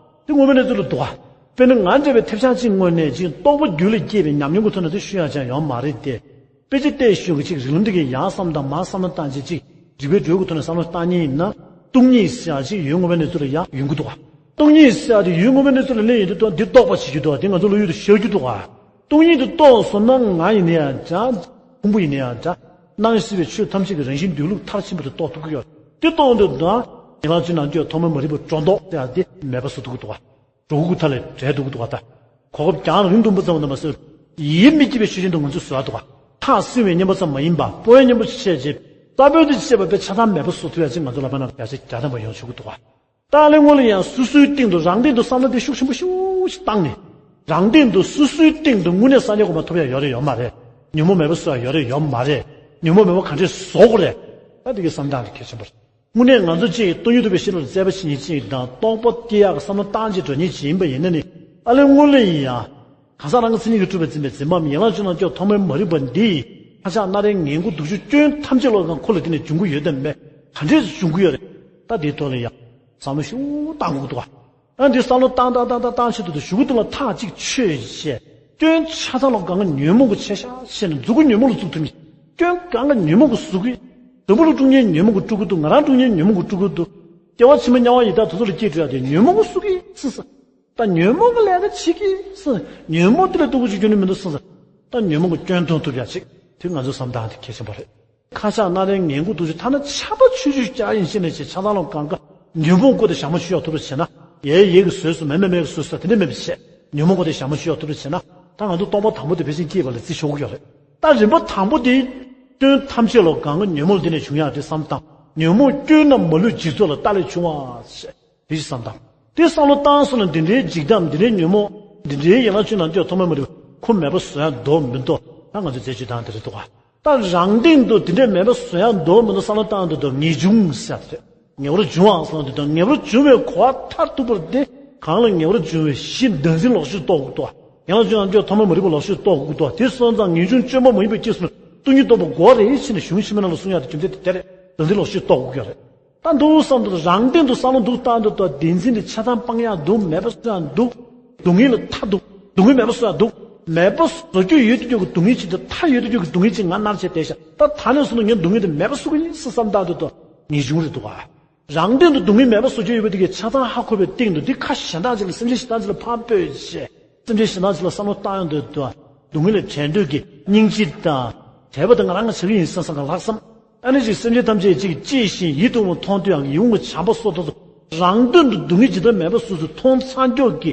དེ་དངོས་པོའི་གནས་ཚུལ་ལ་འདུག་ག་དཔེར་ན་ང་འདྲ་བའི་ཐེབས་ཆག་ཅིག་དངོས་གནས་ཅིག་རྟོག་པ་རྒྱུད་ལ་སྐྱེས་པའི་ཉམས་མྱོང་གི་ཐོག་ནས་དེ་ཤོད་ཡག་ཅང་ཡོད་མ་རེད་དེ། དཔེ་ཆ་བལྟས་ཤོད་གི་ཅིག་རིགས་ལམ་འདི་གི་ཡང་བསམ་དང་མར་བསམ་བློ་བཏང་ཅིག་ཅིག་རིགས་པའི་འགྲོས་ཀྱི་ཐོག་ནས་བསམ་བློ་བཏང་མཁན་ཡིན་ན། སྟོང་ཉིད་ཟེར་ཡག་ཅིག་ཡུལ་དངོས་པོའི་གནས་ཚུལ་ལ་ཡང་ཡོང་གི་འདུག་ག་སྟོང་ཉིད་ཟེར་ཡག་དེ་ཡུལ་དངོས་པོའི་གནས་ཚུལ་ལ་གནས་ཡོང་དུས་ད་འདི་རྟོགས་པ་བྱེད་རྒྱུ་འདུག་ག་དེ་ང་ཚོ་བློ་ཡུལ་དུ་ཤར་རྒྱུ་འདུག་ག་སྟོང་ཉིད་དུ་རྟོགས་སོང་ན་ང་ཡིན་ན་ཡང་འདྲ། ཕུང་པོ་ཡིན་ན་ཡང་འདྲ། སྣང་ཞིང་སྲིད་པའི་ཆོས་ཐམས་ཅད་ཀྱི་རང་བཞིན་འདུས་ལུགས་མཐར་ཕྱིན་པ་དེ་རྟོགས་ཐུབ་ཀྱི་ཡོད། དེ་རྟོགས་འདོད་དང་། ཡན་ལག་བཅུ་ནང་བཅུད་ཐོག་མའི་མ་རིག་པ་སྒྲོ་འདོགས་ཟེར་ཡག་དེ་མེད་པ་བཟོ་ཐུབ་ཀྱི་འདུག་ག་སྒྲོ་གུ་མཐའ་ལས་བྲལ་ཐུབ་ཀྱི་འདུག་ག་ད། གོ་སྐབས་རྒྱང་རིང་ཐུང་པོ་ཙམ་དུ་མ་ཟད། ཡིད་མི་སྐྱིད་པའི་ཤུགས་ཅན་དུ་ང་ཚོས་བཟོ་ཡག་འདུག་ག་ཐག་བསྲིང་བའི་གཉེན་པོ་ཙམ་མ་ཡིན་པ་སྤོང་བའི་གཉེན་པོ་ཆེ་ཆེ། རྩ་བོ་དེ་བཅད་པ་དཔེ་ཆ་ཚང་མེད་པ་བཟོ་ཐུབ་ཡག་ཅིག་ང་ཚོ་ལ་དཔེར་ན་བརྒྱ་ཆ་བརྒྱ་ཐམ་པ་ཡོང་ཆོག་གི་འདུག་ག་ད་ཨ་ལས་སྔོན་ལ་ཡང་སོ་སོའི་སྟེང་དུ་རང་སྟེང་དུ་བསམ་བློ་དེ་ཤུགས་ཆེན་པོ་ཤུགས་ཆེ་བཏང་ནས། རང་སྟེང་དུ་སོ་སོའི་སྟེང་དུ་དངོས་གནས་སངས་རྒྱས་གོ་འཕང་ཐོབ་ཡག་ཡོད་རེད་ཡོད་མ་རེད། ཉོན་མོངས་མེད་པ་བཟོ་ཡག་ཡོད་རེད་ཡོད་མ་རེད། ཉོན་མོངས་མེད་པ་ག་འདྲས་བཟོ་དགོས་རེད། ད་དེ་གའི་བསམ་སྟངས་དེ་གལ་ཆེན་པོ་རེད། དངོས་གནས་ང་ཚོ་གཅིག་སྟོང་ཉིད་རྟོགས་པའི་ཤེས་རབ་ལ་རྩོད་པ་བྱེད་མཁན་གཅིག་དང་རྟོགས་པ་སྐྱེ་ཡག་གི་བསམ་བློ་བཏང་བྱས་འགྲོ་མཁན་གཅིག་ཡིན་པ་ཡིན་ན་ནི། ཨ་ལས་སྔོན་ལ་ཡིན་ཡང་། གང་ཟག་རང་གི་མཚན་ཉིད་ཀྱིས་གྲུབ་པའི་འཛིན་པའི་འཛིན་པའམ་ཡན་ལག་བཅུ་ནང་བཅུད་ཐོག་མའི་མ་རིག་པ་འདིས་ཁ་ཆག་སྣ་རལ་ངན་སྐུལ་སྡུག་སྦྱོང་སྐྱོན་ཐམས་ཅད་ལོག་གང་ཁོ་ལ་དེ་ནས་འབྱུང་གི་ཡོད་དམ་མེད། ག་འདྲས་འབྱུང་གི་ཡོད་རེད། ད་དེའི་ཐོག་ལ་ཡང་བསམ་བློ་ཤུགས་བཏང་དགོས་འདུག་ག་ཨ་འདི་བསམ་བློ་བཏང་བཏང་བཏང་བཏང་བཏང་ཆེད་དུ་ཞུ་གི་འདུག་ལ་ཐག་གཅིག་ཆོད་བྱས། སྐྱོན་ཆ་ཚང་ལོག་གང་ག་ཉོན་མོངས་ཀྱི་ཆ་ཤས་ཤེས་ནས་མཛུབ་གུ་ཉོན་མོངས་ལ་བཙུགས་ཐུབ་མཁན། སྐྱོན་གང་ག་ཉོན་མོངས་ཀྱིས་བཟོ་གི། འཛམ་བུ་གླིང་དཀྲུག་མཁན་ཉོན་མོངས་ཀྱིས་དཀྲུག་གི་འདུག་ང་རང་དཀྲུག་མཁན་ཉོན་མོངས་ཀྱིས་དཀྲུག་གི་འདུག་སྐྱེ་བ་ཕྱི་མ་དམྱལ་བ་ཡི་དྭགས་དེ་ཚོ་ལ་སྐྱེས་འགྲོ་ཡག་དེ་ཉོན་མོངས་ཀྱིས་བཟོ་གི་ཟེར། ད་ཉོན་མོངས་ཀྱི་ལས་ཀ་བྱེད་ཀྱི་ཟེར། ཉོན་མོངས་དེ་ལས་ལྟོ་གོས་ཅིག་གྱོན་ནི་མི་འདུག་ཟེར། ད་ཉོན་མོངས་ཀྱི་སྐྱོན་མཐོང་ཐུབ་ཡག་ཅིག་དེ་ང་ཚོ་བསམ་སྟངས་དེ་གལ་ཆེན་པོ་རེད། ཁ་ཆག་སྣ་རལ་ངན་སྐུལ་སྡུག་སྦྱོང་ཐ་ན་ཆགས་པ་ཆོས་ཆོས་བཅའ་ཡིན་ཤེས་ནས་བྱས་ཆ་ཚང་ལོག་གང་ག་ཉོན་མོངས་བཀོད་དེ་ཞག་མ་ཆུ་ཡག་ཐུབ་པ་བྱས་ན། ཡས་ཡས་ཀྱི་བཟོས་སོ་མེ་མེ་མེ་ཀྱི་བཟོས་སོ་དེ་འདྲ་མེད་པ་བྱས། ཉོན་མོངས་བཀོད་དེ་ཞག་མ་ཆུ་ཡག་ཐུབ་པ་བྱས་ན། ད་ང་ཚོ་སྟོང་པ་དང་པོ་དེ་ཕལ་ཆེར་སྐྱེས་པ་ལ་བརྩི་ཆོག་གི་ཡོད་རེད། ད་རིམ་པ་དང་པོ་དེ། སྐྱོན་ཐམས་ཅད་ལོག་གང་ག་ཉོན་མོངས་འདི་ནས་བྱུང་ཡག་དེ་བསམ་སྟངས། ཉོན་མོངས་སྐྱོན་རྣམས་མ་ལུས་འཇིག་ཚོགས་ལ་ལྟ་ལས་བྱུང་བ་ཞེས། དེ་ཞིག་བསམ་དང་། དེ་བསམ་བློ་བཏང་སོང་ན་འདི་འདྲའི་འཇིགས་སྟངས་འདི་འདྲའི་ཉོན་མོངས། འདི་འདྲའི་ཡན་ལག་བཅུ་ནང་བཅུད་ཐོག་མའི་མ་རིག་པ་ཁོ་མེད་པ་བཟོ་ཡག་འདུག་མི་འདུག་ད་ང་ཚོས་རྩད་གཅོད་བཏང་དེ་རེད་འདུག་ག་ད་རང་སྟེང་དུ་འདི་འདྲའི་མེད་པ་བཟོ་ཡག་འདུག་མི་འདུག་བསམ་བློ་བཏང་དུས་དུ་ངེས་འབྱུང་ཟེར་ཏེ། ངེས་པར་འབྱུང་བ་བསམ་དུས་དུ་ངེས་པར་འབྱུང་བའི་གོ་བ་མཐར་ཐུག་པར་དེ་གང་ལ་ངེས་པར་འབྱུང་བའི་གཞི་བདག་འཛིན་ལོག་ཤེས་རྟོགས་དགོས་འདུག་ཡན་ལག་བཅུ་ནང་བཅུད་ཐོག་མའི་མ་རིག་པ་ལོག་ཤེས་རྟོགས་དགོས་འདུག་དེ་སོང་ཙང་ངེས་འབྱུང་བཅོས་མ་མ་ཡིན་པའི་སྐྱེས་སུ་སྟོང་ཉིད་རྟོགས་པ་དགོས་རེད་ཕྱིན་ནས་གཞུང་ཕྱི་མའི་ནང་ལ་གསུང་ཡག་དེ་རྒྱུ་མཚན་དེ་དེ་རེད། བདག་འཛིན་ལོག་ཤེས་རྟོགས་དགོས་ཀྱི་རེད། ད་འདུག་བསམ་དུས་རང་སྟེང་དུ་བསམ་བློ་འདུག་བཏང་དུས་ད་བདེན་འཛིན་དེ་ཆ་ཚང་སྤང་ཡག་འདུག་མེད་པ་བཟོ་ཡག་འདུག་སྡུག་བསྔལ་ལ་མཐའ་འདུག་སྡུག་བསྔལ་མེད་པ་བཟོ་ཡག་འདུག་མེད་པ་བཟོ་རྒྱུ་ཡོད་དུ་འགྱུར་གྱི་སྡུག་བསྔལ་ཅིག་དང་མཐའ་ཡོད་དུ་འགྱུར་གྱི་སྡུག་བསྔལ་ཅིག་ང་མནར་བྱས་བསྡད་ཤག་ད་ད་ནས་བཟུང་ནས་ངས་སྡུག་བསྔལ་དེ་མེད་པ་བཟོ་གི་ཡིན་ཟེར་བསམ་བཏང་དུས་ད་ངེས་འབྱུང་རེད་འདུག་ག་རང་སྟེང་དུ་སྡུག་བསྔལ་མེད་པ་བཟོ་རྒྱུ་ཡོད་པ་དེ་གའི་ཆ་ཚང་ཧ་གོ་བའི་སྟེང་དུ་འདི་ཁ་གཞན་དག་ཅིག་ལ་སེམས་ཅན་གཞན་དག་ཅིག་ལ་ཕར་སྤོས་བྱས། སེམས་ཅན་གཞན་དག་ཅིག་ལ་བསམ་བློ་བཏང་ཡོང་དུས་ད། སྡུག་བསྔལ་ལས་བྲལ་འདོད་ཀྱི་སྙིང་རྗེ་དང་། བྲལ་བ་དེ་ང་རང་གིས་བྱེད་ཀྱི་ཡིན་བསམ་བསམ་གྱི་ལྷག་བསམ། ཨ་ནི་ཅིག་སེམས་ཅན་ཐམས་ཅད་ཅིག་གཅེས་ཤིང་ཡིད་དུ་འོང་བ་མཐོང་དུས་ཡང་ཡིད་འོང་གི་བྱམས་པ་སོགས་དང་། རང་དོན་དུ་སྡུག་བསྔལ་ཇི་ལྟར་མེད་པ་སོ་སོས་མཐོང་ཚར་མགྱོགས་ཀྱི་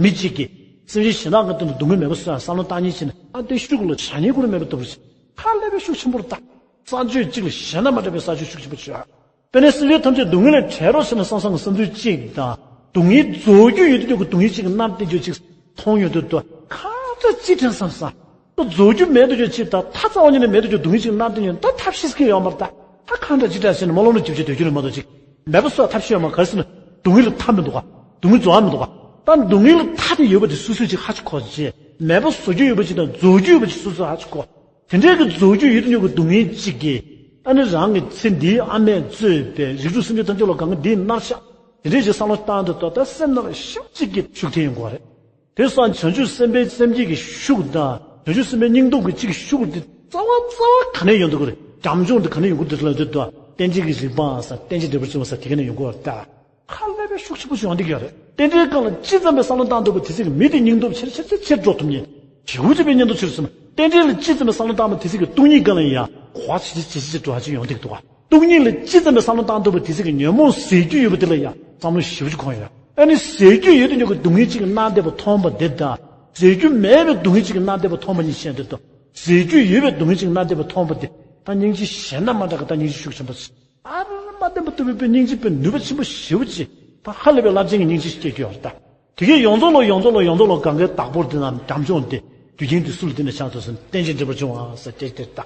མི་གཅིག་གིས། སེམས་ཅན་གཞན་དག་གི་དོན་དུ་སྡུག་བསྔལ་མེད་པ་སོ་ཡང་བསམ་བློ་བཏང་ཉིན་བྱས་ནས་ཨ་དེ་ཤུགས་ལ་བྱ་ཉེས་ཁུར་མེད་པ་ལྟ་བུ་ཞིག་ཁ་ལས་པའི་ཤུགས་ཆེན་པོར་བཏང་། ས་ཆོད་གཅིག་ལ་གཞན་དང་མ་འདྲ་བའི་ས་ཆོད་ཤུགས་ཆེན་པོ་བྱོས། དཔེར་ན་སེམས་ཅན་ཐམས་ཅད་སྡུག་བསྔལ་ལས་བྲལ་རོགས་ཞེས་ནས་བསམ་བསམ་གྱི་བསམ་ཚུལ་གཅིག་དང་། སྡུག་བསྔལ་རྫོགས་རྒྱུ་ཡོད་དུ་འགྱུར་གྱི་སྡུག་བསྔལ་གཅིག་གི་མནར་གཏད་རྒྱུ་གཅིག་མཐོང་ཡོང་དུས་དུ་ཁ་ཚ་ཅི་དྲན་བསམ་བསམ། རྫོགས་རྒྱུ་མེད་དུ་འགྱུར་གཅིག་དང་ཐ་ཚ་བ་ཉིད་ནས་མེད་དུ་འགྱུར་སྡུག་བསྔལ་གཅིག་མནར་གཏད་ཡོང་ད་ཐབས་ཤེས་ཀྱི་ཡོད་མ་རེད་ད། ད་གང་འདྲ་ཅི་འདྲ་ཟེར་ནས་མ་ལོག་ན་རྒྱུ་ཆ་དོད་རྒྱུ་ལས་མ་གཏོགས་གཅིག་མེད་པ་སོགས་ཐབས་ཤེས་ཡོད་མ་ག་རེ་ཟེར་ན་སྡུག་བསྔལ་ལ་མཐའ་མི་འདུག་ག་སྡུག་བསྔལ་རྫོགས་ཡ་མི་འདུག་ག་ད་སྡུག་བསྔལ་ལ་མཐའ་དེ་ཡོད་པ་དེ་སོ་སོས་ཅིག་ཧ་ཅིག་གོ་རྗེས་མེད་པ་བཟོ་རྒྱུ་ཡོད་པ་ཅིག་དང་རྫོགས་རྒྱུ་ཡོད་པ་ཅིག་སོ་སོས་ཧ་ཅིག་གོ། དེ་འདྲའི་གི་རྫོགས་རྒྱུ་ཡོད་དུ་འགྱུར་གྱི་སྡུག་བསྔལ་གཅིག་གིས་ཨ་ནི་རང་གི་ཚེ་འདིའི་ཨ་མས་གཙོས་པའི་རིགས་དྲུག་སེམས་ཅན་ཐམས་ཅད་ལ་གང་གི་འདིའི་མནར་ཆགས་དེ་འདྲའི་ཞིག་བསམ་བློ་བཏང་དུས་ད་ལྟ་སེམས་ནང་ལ་ཤུགས་གཅིག་གིས་ཤུགས་ཐེབས་ཡོང་གི་རེད། དེ་སོང་བྱང་ཆུབ་སེམས་དཔའི་སེམས་བསྐྱེད་ཀྱི་ཤུགས་དང་བྱང་ཆུབ་སེམས་དཔའི་སྙིང་སྟོབས་ཀྱི་གཅིག་ཤུགས་དེ་རྩ་བ་རྩ་བ་ག་ནས་ཡོང་འདུག་གི་རེད། བྱམས་སྐྱོང་དེ་ག་ནས་ཡོང་གི་འདུག་ལབ་དུས་ད་རྟེན་འབྲེལ་གྱི་རིགས་པ་ཟེར་རྟེན་ཅིང་འབྲེལ་པར་འབྱུང་བ་ཟེར་དེ་ག་ནས་ཡོང་གི་རེད་ད། ཧ་ལས་པའི་ཤུགས་ཆེན་པོ་བྱུང་འདི་ཡོད་རེད། རྟེན་འབྲེལ་སྒང་ལ་ཅི་ཙམ་པའི་བསམ་བློ་བཏང་ཐུབ་པ་དེ་ཚིག་གི་མི་དེ་སྙིང་སྟོབས་ཆེར་ཆེར་ཆེར་ཆེར་འགྲོ་ཐུབ་ཉིན། ཞེ་པོ་ཅིག་པའི་གཉེན་དུ་ཚུད་སོང་། རྟེན་འབྲེལ་ལ་ཅི་ཙམ་པའི་བསམ་བློ་བཏང་བ་དེ་ཚིག་གི་སྟོང་ཉིད་སྒང་ལ་ཡང་གོ་བ་ཇེ་ཆེ་ཇེ་ཆེ་འགྲོ་བ་ཅིག་ཡོང་འདུག་འདུག་ག་སྟོང་ཉིད་ལ་ཅི་ཙམ་པའི་བསམ་བློ་བཏང་ཐུབ་པ་དེ་ཚིག་གི་ཉོན་མོངས་ཟད་རྒྱུ་ཡོད་པ་དེ་ལ་ཡང་བསམ་བློ་ཞེ་པོ་ཅིག་གོ་ཡོད། ཨ་ནི་ཟད་རྒྱུ་ཡོད་དུ་ཉོ་གི་སྡུག་བསྔལ་ཅིག་གི་མནར་བསྡད་པ་མཐོང་བ་དེ་དང་ཟད་རྒྱུ་མེད་པའི་སྡུག་བསྔལ་ཅིག་གི་མནར་བསྡད་པ་མཐོང་བ་གཉིས་ཤེས་འདུག་ཏོ། ཟད་རྒྱུ་ཡོད་པའི་སྡུག་བསྔལ་ཅིག་གི་མནར་བསྡད་པ་མཐོང་བ་དེ་ད་སྙིང་རྗེ་གཞན་དང་མ་འདྲ་གི་ད་སྙིང་རྗེ་ཤུགས་ཆེན་པོ་ཞིག་ཨ་ར་ར་མ་བསྟན་པ་ལྟ་བུའི་དཔེ་སྙིང་རྗེ་དཔེ་ནུས་པ་ཆེན་པོ་ཞེ་པོ་ཅིག་ད་ཧ་ལས་པའི་རླབས་ཆེན་གྱི་སྙིང་རྗེ་ཞིག་སྐྱེ་རྒྱུ་ཡོད་རེད་ད། དེ་གས་ཡོངས་རྫོགས་ལ་ཡོངས་རྫོགས་ལ་ཡོངས་རྫོགས་ལ་གང་གའི་བདག་པོ་དེ་རྣམས་བྱམས་སྐྱོང་དེ་དུས་རྒྱུན་དུ་སུ་ལ་བརྟེན་ནས་ཆགས་ཐུབ་ཟིན་རྟེན་ཅིང་འབྲེལ་པར་འབྱུང་བ་ཟེར་སྐད་དེ་ད།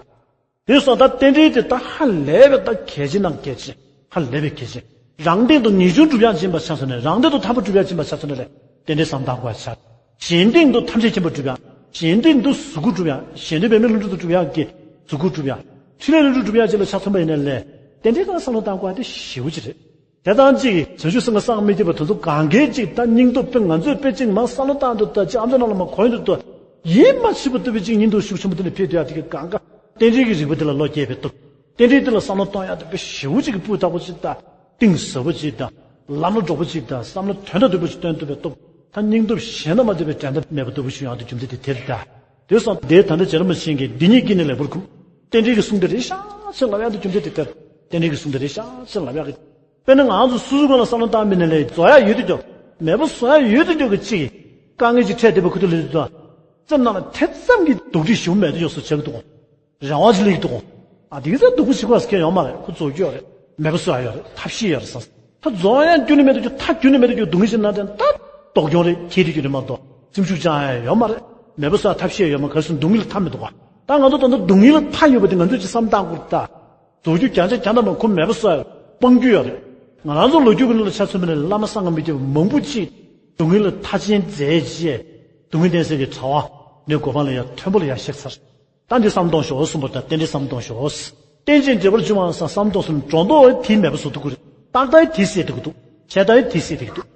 དེ་སོང་ད་རྟེན་འབྲེལ་དེ་ད་ཧ་ལས་པའི་ད་གལ་ཆེ་ནང་གལ་ཆེ་ཧ་ལས་པའི་གལ་ཆེ། རང་སྟེང་དུ་ངེས་འབྱུང་སྒྲུབ་ཡག་ཅིག་ཡིན་པ་ཆགས་སོང་ནས་རང་སྟེང་དུ་ཐར་པ་སྒྲུབ་ཡག་ཅིག་ཡིན་པ་ཆགས་སོང་ནས་རེད། རྟེན་འབྲེལ་བསམ་བཏང་དགོས་ཆགས། གཞན་སྟེང་དུ་ཐམས་ཅད་མཁྱེན་པར་སྒྲུབ་ཡག་གཞན་སྟེང་དུ་གཟུགས་སྐུ་སྒྲུབ་ཡག་གཞན་དོན་པདྨའི་ལྷུན་གྲུབ་ཏུ་སྒྲུབ་ཡག་གི་གཟུགས་སྐུ་སྒྲུབ་ཡག་ཕྲིན་ལས་ལྷུན་གྲུབ་སྒྲུབ་ཡག་ཅིག་ལ་ཆ་མཚོན་པ་ཡིན་ན་ལས་རྟེན་འབྲེལ་གང་བསམ་བློ་བཏང་དགོས་ཡག་དེ་ཞེ་པོ་ཅིག་རེད། དེ་དང་གཅིག་བྱང་ཆུབ་སེམས་དང་སངས་རྒྱས་མི་སྐྱེ་བ་དེ་ཚོ་གང་གའི་གཅིག་ད་སྙིང་སྟོབས་དཔེ་ང་ཚོས་དཔེ་གཅིག་མ་བསམ་བློ་བཏང་དུས་ད་ཅིག་ཨ་མདོ་ནང་ལ་མ་གོ་ཡོང་དུས་ད་ཡིད་མ་ཆེས་པ་ལྟ་བུའི་གཅིག་སྙིང་སྟོབས་ཤུགས་ཆེན་པོ་དེ་འདྲ་འཕེལ་དུས་ཡ་དེ་གི་གང་ག་རྟེན་འབྲེལ་གྱི་རིག་པ་དེ་ལ་བློ་སྐྱེས་པའི་སྟོབས། རྟེན་འབྲེལ་དེ་ལ་བསམ་བློ་གཏོང་ཡ་དེ་དཔེ་ཞེ་པོ་གཅིག་གི་སྤུས་དག་པོ་གཅིག་ད་གཏིང་ཟབ་པོ་གཅིག་ད་ལམ་ལ་འགྲོ་པོ་གཅིག་ད་བསམ་བློ་དོན་དང་ལྡན་པོ་གཅིག་སྟོན་ཐུབ་པའི་སྟོབས། ད་སྙིང་སྟོབས་གཞན་དང་མ་ལྡན་པའི་འགྲན་ཟླ་མེད་པ་ལྟ་བུ་ཞིག་ཡོང་དུས་རྒྱུ་མཚན་དེ་དེར་ད། དེ་སོང་དེའི་ད་ལྟ་རྗེ་རིན་པོ་ཆེ་གིས་འདི་ཉིད་ཀྱིས་ནི་ལེགས་པར་འཁུམས། རྟེན་འབྲེལ་གྱི་གསུང་དེ་རེད་ཤག་ཅེས་ལབ་ཡག་དེ་རྒྱུ་མཚན་དེ་ལྟར། རྟེན་འབྲེལ་གྱི་གསུང་དེ་རེད་ཤག་ཅེས་ལབ་ཡག་གི། དཔེར་ན་ང་ཚོ་སོ་སོའི་སྒོ་ལ་བསམ་བློ་བཏང་མིན་ནས་ལས་བཟོ་ཡག་ཡོད་དུ་འཇོག་མེད་པ་བཟོ་ཡག་ཡོད་དུ་འཇོག་གི་གཅིག་དཀའ་ངལ་ཅིག་འཕྲད་བསྡད་པ་ཁུ་ཐུག་ལ་དུས་དང་། སེམས་ནང་ལ་དེ་ཙམ་གྱི་སྡུག་སྒྲིག་ཞིག་མེད་དུ་འཇོག་སོ་བྱེད་ཀྱི་འདུག་རང་དབང་ཅིག་ལེགས་འདུག་ཨ་དེ་གི་ཚེ་སྡུག་པོ་ཞིག་ག་སྐྱེ་ཡོང་མ་རེད། ཁོ་རྫོགས་རྒྱུ་ཡོད་རེད། མེད་པ་བཟོ་ཡག་ཡོད་རེད། ཐབས་ཤེས་ཡོད་རེད་བསམ། ད་རྫོགས་ཡང་རྒྱུ་ནི་མེད་དུ་རྒྱུ་ད་རྒྱུ་ནི་མེད་དུ་རྒྱུ་སྡུག་བསྔལ་ཞིག་ན་དེ་ད་ལྡོག་རྒྱུ་རེད། ཁྱེད་དེ་རྒྱུ་ནི་མ་གཏོགས་སེམས་ཤུགས་ཅང་ཡང་ཡོད་མ་རེད། མེད་པ་བཟོ་ཡག་ཐབས་ཤེས་ཡོད་མ་ག་རེ་ཟེར་སྡུག་བསྔལ་ལ་མཐའ་མི་འདུག་ག་ད་ང་ཚོ་ད་ལྟ་སྡུག་བསྔལ་ལ་མཐའ་ཡོད་པ་དེ་ང་ཚོས་ཅིག་བསམ་བཏང་དགོས་རེད་ད། རྫོགས་རྒྱུ་རྒྱ་ཆ་རྒྱ་ནག་མ་ཁོ་མེད་པ་བཟོ་ཡག་སྤང་རྒྱུ་ཡོད་རེད། ང་རང་ཚོ་ལོ་རྒྱུས་ཀྱི་ནང་ལ་ཆ་མཚོན་པ་ནས་བླ་མ་སངས་རྒྱས་མི་སྐྱེ་བ་མང་པོ་ཅིག་སྡུག་བསྔལ་ལ་མཐའ་ཅན་མཛད་རྗེས་སྡུག་བསྔལ་བསྟེན་སའི་གི་གྲྭ་པ་ནས་གོ་འཕང་ལ་ཡ་མཐོན་པོ་ལ་ཡ་གཤེགས་ཚར། ད་འདི་བསམ་གཏོང་ཞོག་གསུངས་པ་དང་རྟེན་འབྲེལ་བསམ་གཏོང་ཞོག་རྟེན་ཅིང་འབྲེལ་པར་འབྱུང་བ་སང་བསམ་གཏོང་གསུམ་སྒྲོ་འདོགས་དེ་མེད་པ་བཟོ་ཐུབ་ཀྱི་རེད། རྟག་ལྟ་དེ་སེལ་ཐུབ་ཀྱི་འདུག་ཆད་ལྟ་དེ་སེལ་ཐུབ་ཀྱི་འདུག་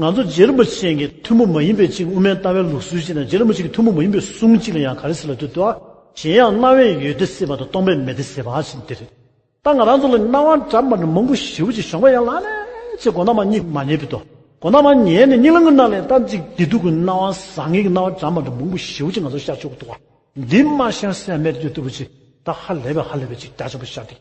ང་ཚོ་རྗེ་རིན་པོ་ཆེ་གིས་ཐུན་མོང་མ་ཡིན་པའི་ཅིག་དབུ་མའི་ལྟ་བའི་ལུགས་སྲོལ་ཅིག་ནང་རྗེ་རིན་པོ་ཆེ་གིས་ཐུན་མོང་མ་ཡིན་པའི་གསུང་ཅིག་ལ་ཡང་ག་རེ་ཟེར་ལབ་དུས་དུ། གཞན་ཡང་སྣང་བས་ཡུལ་དེ་སྲིད་པ་དང་སྟོང་པས་མེད་དེ་སྲིད་པ་ཞེས་འདི་རེད། ད་ང་རང་ཚོ་ལ་སྣང་བ་འདྲ་མི་འདྲ་མང་པོ་ཞེ་པོ་ཅིག་ཞོགས་པ་ཡང་ལངས་ནས་ཅིག་སྒོ་ནག་མ་གཉིད་མ་ཉལ་བའི་དོ། སྒོ་ནག་མ་ཉལ་ནས་གཉིད་ལམ་གྱི་ནང་ལས་ད་ཅིག་བདེ་སྡུག་གི་སྣང་བ་བཟང་ངན་གྱི་སྣང་བ་འདྲ་མི་འདྲ་མང་པོ་ཞེ་པོ་ཅིག་ང་ཚོ་ཤར་ཆོག་གི་འདུག་བ། འདི་མ་ཤར་སེམས་མེད་དུ་ལྟ་བུ་ཅིག་ད་ཧ་ལས་པའི་ཧ་ལས་པའི་ཅིག་རྒྱ་ཆེན་པོ་ཤར་འདུག་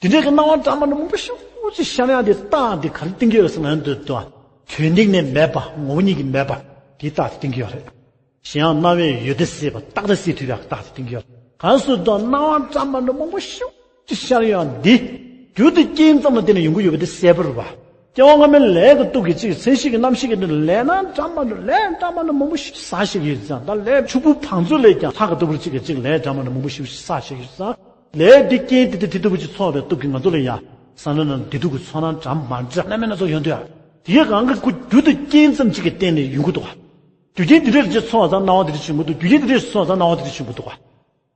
དེ་འདྲའི་གི་སྣང་བ་འདྲ་མི་འདྲ་མང་པོ་ཞེ་པོ་ཅིག་ཤར་ཡག་དེ་རྟགས་དེ་ག་རེ་བསྟན་གྱི་ཡོད་ཟེར་ན་འདོད་དོ། དོན་སྟེང་ནས་མེད་པ་ངོ་བོ་ཉིད་ཀྱིས་མེད་པ་དེའི་རྟགས་དེ་བསྟན་གྱི་ཡོད་རེད། གཞན་ཡང་སྣང་བས་ཡུལ་དེ་སྲིད་པ་རྟག་ཏུ་སྲིད་ཐུབ་ཡག་རྟགས་དེ་བསྟན་གྱི་ཡོད་རེད། གང་སུ་དང་སྣང་བ་འདྲ་མི་འདྲ་མང་པོ་ཞེ་པོ་ཅིག་ཤར་ཡག་འདི་རྒྱུ་དེ་རྐྱེན་ཙམ་ལ་བརྟེན་ནས་ཡོང་གི་ཡོད་པ་དེ་གསལ་པོ་རེད་བ། སྐྱེ་བ་སྔ་མའི་ལས་ཀྱི་སྟོབས་ཀྱིས་ཅིག་མཚན་ཤས་ཀྱི་རྣམ་ཤེས་ཀྱི་སྟེང་ལས་སྣང་འདྲ་མི་འདྲ་ལས་འདྲ་མི་འདྲ་མང་པོ་ཞིག་བསགས་ཤིག་ཡོད་ཙང་ད་ལས་ཕྱུག་པོ་བང་མཛོད་ལས་ཀྱང་ལྷག་གི་ལྟ་བུར་ཅིག་གི་ཅིག་ལས་འདྲ་མི་འདྲ་མང་པོ་ཞིག་བསགས་ཤིག་ཡོད་ཙང་། ལས་འདི་རྐྱེན་འདི་དེ་དེ་ལྟ་བུ་ཅིག་ཚོགས་པའི་སྟོབས་ཀྱིས་ང་ཚོ་ལ་ཡང་བསམ་བློ་ནང་བདེ་སྡུག་གི་ཚོར་སྣང་འདྲ་མི་འདྲ་སྣ་མིན་སྣ་ཚོགས་ཡོང་དུས། དེ་གའི་གང་གི་ཁོ་རྒྱུ་དང་རྐྱེན་ཙམ་ཅིག་གི་སྟེང་ནས་ཡོང་གི་འདུག་བ། རྒྱུ་རྐྱེན་འདི་འདྲས་ཅིག་ཚོགས་ཙང་སྣང་བ་འདི་འདྲས་བྱུང་གི་འདུག་རྒྱུ་རྐྱེན་འདི་འདྲས་ཚོགས་ཙང་སྣང་བ་འདི་འདྲས་བྱུང་གི་འདུག་བ།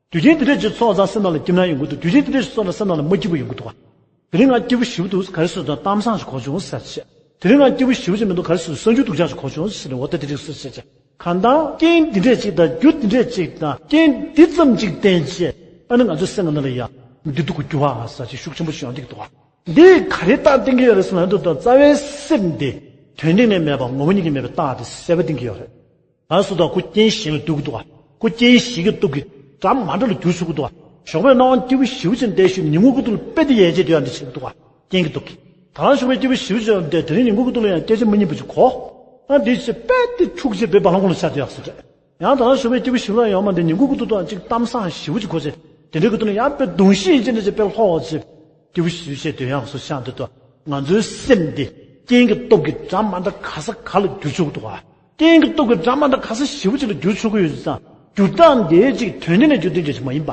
རྒྱུ་རྐྱེན་འདི་འདྲས་ཅིག་ཚོགས་ཙང་སེམས་ནང་ལ་སྐྱིད་སྣང་ཡོང་གི་འདུག་རྒྱུ་རྐྱེན་འདི་འདྲས་ཅིག་ཚོགས་ཙང་སེམས་ནང་ལ་མ་སྐྱིད་པོ་ཡོང་གི་འདུག་བ། དེ་རིང་ང་སྐྱིད་པོ་ཞེ་པོ་འདུག་ག་རེ་ཟེར་ཙང་གཏམ་བཟང་ཞིག་གོ་བྱུང་ཟེར་བྱས། དེ་རིང་ང་སྐྱིད་པོ་ཞེ་པོ་ཅིག་མི་འདུག་ག་རེ་ཟེར་ཙང་གསར་འགྱུར་སྡུག་ཅག་ཞིག་གོ་བྱུང་ཟེར་ནས་འོ་ད་དེ་རིགས་སུ་བྱས་བྱས། གང་ལྟར་རྐྱེན་འདི་འདྲས་ཅིག་དང་རྒྱུ་འདི་འདྲས་ཅིག་དང་རྐྱེན་འདི་ཙམ་ཅིག་བརྟེན་བྱས་ཨ་ནི་ང་ཚོའི་སེམས་ནང་ལ་ཡང་བདེ་སྡུག་གི་འགྱུར་བ་ཟེར་ཅིག་ཤུགས་ཆེན་པོ་ཞིག་ཡོང་གི་འདུག་བ། འདི་ག་རེ་རྟགས་བསྟན་གྱི་ཡོད་རེད་ཟེར་ན་འདུག་ད་རྩ་བའི་སེམས་འདི་དོན་སྟེང་ནས་མེད་པ་ངོ་བོ་ཉིད་ཀྱིས་མེད་པའི་རྟགས་དེ་གསལ་པོ་བསྟན་གྱི་ཡོད་རེད། གང་སུ་དང་ཁོ་རྐྱེན་གཞན་ལ་འདུག་གི་འདུག་བ། ཁོ་རྐྱེན་གཞན་གྱི་སྟོབས་ཀྱིས་འདྲ་མ་འདྲ་ལ་འགྱུར་ཆོག་གི་འདུག་བ། ཞོགས་པའི་སྣང་བ་སྐྱིད་པོ་ཞེ་པོ་ཅིག་བསྡད་ཤུལ་ཉིན་གུང་གི་ཐོག་ལ་དཔེ་དེ་ཡལ་རྗེས་དེ་ཡང་འདི་བྱེད་ཀྱི་འདུག་བ། རྐྱེན་གྱི་སྟོབས་ཀྱིས། ད་རང་ཞོགས་པའི་སྐྱིད་པོ་ཞེ་པོ་ཅིག་བསྡད་དེ་རིང་ཉིན་གུང་གི་ཐོག་ལ་ཡང་སྐད་ཆ་མི་སྙན་པོ་ཅིག་གོ། ཨ་འདི་ཅིག་དཔེ་དེ་འཁྱུག་རྗེས་དཔེ་བ་ལང་ཁོང་ལ་ཤར་དེ་ཡག་སོ་རེད། ཡང་ད་རང་ཞོགས་པའི་སྐྱིད་པོ་ཞེ་པོ་ལ་ཡོང་མ་འདི་ཉིན་གུང་གི་ཐོག་ཏུ་ཅིག་གཏམ་བཟང་ཞེ་པོ་ཅིག་གོ་ཚེ། དེ་འདྲའི་གི་ཐོག་ནས་ཡང་དཔེ་གདུང་ཤེས་ཡིན་ཅེ་འདྲ་ཅིག་དཔེ་ལྷོ་བ་ཅིག་སྐྱིད་པོ་ཞེ་པོ་ཅིག་དོན་ཡག་སོ་ཤར་འདི་ཏོ། ང་ཚོའི་སེམས་འདི་རྐྱེན་གྱི་སྟོབས་ཀྱིས་འདྲ་མ་འདྲ་ག་ས་ག་ལ་འགྱུར་ཆོག་གི་འདུག་བ། རྐྱེན་གྱི་སྟོབས་ཀྱིས་འདྲ་མ་འདྲ་ག་ས་ཞེ་པོ་ཅིག་ལ་འགྱུར་ཆོག་གི་ཡོད་ཙང་འགྱུར་སྟངས་འདི་ཅིག་དོན་གཉེར་ནས་འགྱུར་དོན་ཅིག་མ་ཡིན་པ།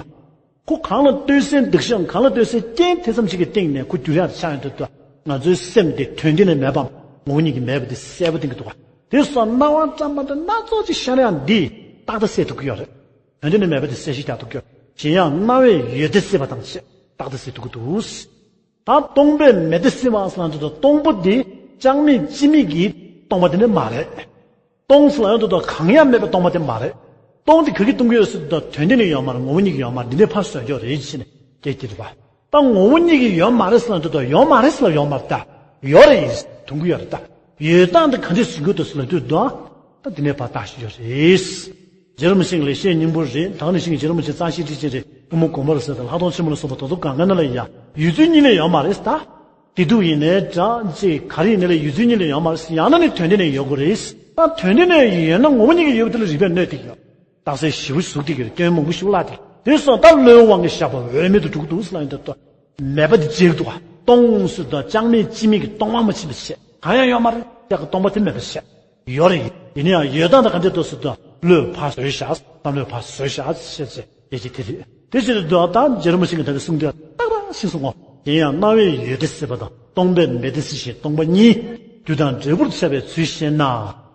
ཁོ་གང་ལ་ལྟོས་སའི་འདུ་ཤེས་གང་ལ་ལྟོས་སའི་རྐྱེན་དེ་ཙམ་ཞིག་གི་སྟེང་ནས་ཁོ་འགྱུར་ཡག་ཆགས་ཡོང་དུས་ད་ང་ཚོའི་སེམས་དེ་དོན་སྟེང་ནས་མེད་པའམ་ངོ་བོ་ཉིད་ཀྱིས་མེད་པ་དེ་གསལ་པོ་བསྟན་གྱི་འདུག་བ། དེ་སོགས་སྣང་བ་འདྲ་མ་འདྲ་སྣ་ཚོགས་ཅིག་ཤར་ཡག་འདི་རྟག་ཏུ་སེལ་ཐུབ་ཀྱི་ཡོད་རེད། དོན་སྟེང་ནས་མེད་པ་དེ་གསལ་བཤད་རྒྱག་ཐུབ་ཀྱི་ཡོད། གཞན་ཡང་སྣང་བས་ཡོད་དེ་སྲིད་པ་དང་བཅས་རྟག་ཏུ་སེལ་ཐུབ་ཀྱི་འདུག་ད་སྟོང་པས་མེད་དེ་སྲིད་པ་ཟེར་ན་འདི་ད་སྟོང་པ་འདི་ཅང་མེད་ཅི་མེད་ཀྱིས་སྟོང་པ་དེ་ནི་མ་རེད། སྟོང་ཟེར་ལ་ཡང་དུ་དང་གང་ཡང་མེད་པའི་སྟོང་པ་དེ་མ་རེད། སྟོང་དེ་ག་གིས་སྟོང་གི་ཡོད་ཟེར་དུ་དང་དོན་དེ་ནི་ཡོད་མ་རེད། ངོ་བོ་ཉིད་ཀྱིས་ཡོད་མ་རེད། འདི་ནས་ཕར་བཟོས་འཇོག་རེད་ཅེས་ནས་སྐད་ཀྱི་རེད་པ། ད་ངོ་བོ་ཉིད་ཀྱིས་ཡོད་མ་རེད་ཟེར་ལ་དུ་དང་ཡོད་མ་རེད་ཟེར་ལ་ཡོད་མ་རེད་ད། ཡོད་རེད་ཡིན་མཐོང་གི་ཡོད་རེད་ད། ཡོད་སྟངས་དེ་ག་འདྲས་ཟིན་དགོས་འདུག་ཟེར་ལ་དུ་དང་ད་འདི་ནས་ཕར་བརྟག་ཞིག་ཡོད་རེད། རྗེ་རིན་པོ་ཆེ་ལེགས་བཤད་སྙིང་པོ་རེད། ད་ནི་ཤིང་རྗེ་རིན་པོ་ཆེ་གཙང་བཤད་ཁྲིད་ཅན་རེད། ཕུ་མོ་དགོན་པ་རེད་ཟེར་དང་ལྷག་མཐོང་ཆེན་མོ་ལ་སོགས་པ་དོ་དོ་གང་ག་ན་ལ་ཡ་ཡོད་ཚུལ་གཉིས་ལས་ཡོད་མ་རེད་ད། བདེ་སྡུག་ཡིན་ནའི་འདྲ་ཅིག་ག་རེ་ཡིན་ནའི་ལས་ཡོད་ཚུལ་གཉིས་ལས་ཡོད་མ་རེད། ཡང་ན་ནི་དོན་དེ་ནས་ཡོད་དགོས་རེད། ད་དོན་དེ་ནས་ཡོད་ན་ངོ་བོ་ཉིད་ཀྱིས་ཡོད་པ་དེ་ལ་རིགས་པས་གནོད་དེ་ཡོད། རྟགས་གསལ་ཞེ་པོ་ཟུག་དེ་གིར་སྐྱོན་མང་པོ་ཞིག་བརླག་དེ་དེ་སོང་ད་བློའི་དབང་གིས་བཞག་པ་འོས་མེད་དུ་འགྲོ་གི་འདུག་ཟེར་ལ་ཡིན་ད་ལྟ་མེད་པ་དེ་བརྗེད་འདུག་ག་སྟོང་ཟེར་དང་ཅང་མེད་ཅི་མེད་ཀྱི་སྟོང་པ་མ་ཕྱིན་པ་བྱས་གང་ཡང་ཡོད་མ་རེད། ཡག་གི་སྟོང་པ་དེ་མེད་པ་བྱས། ཡོད་རེད། ཡིན་ན་ཡང་ཡོད་སྟངས་དང་ག་འདྲ་འདུག་ཟེར་དུས་བློས་ཕར་བཟོས་བཞག་བསམ་བློས་ཕར་བཟོས་བཞག་ཅེས་བྱས་ཡེ་ཅི་དེ་རེད། དེ་ཕྱིར་དུ་ད་རྗེ་རིན་པོ་ཆེ་གིས་ད་གི་གསུང་དེ་ཏག་ཏག་ཤེས་སོང་ངོ་། དེ་ཡང་སྣང་བས་ཡོད་དེ་སྲིད་པ་དང་སྟོང་པས་མེད་དེ་སྲིད་ཞེས་སྟོང་པ་གཉིས་རྒྱུ་དང་འབྲས་བུར་ཁྱབ་པའི་ཚུལ་ཤེས་ན་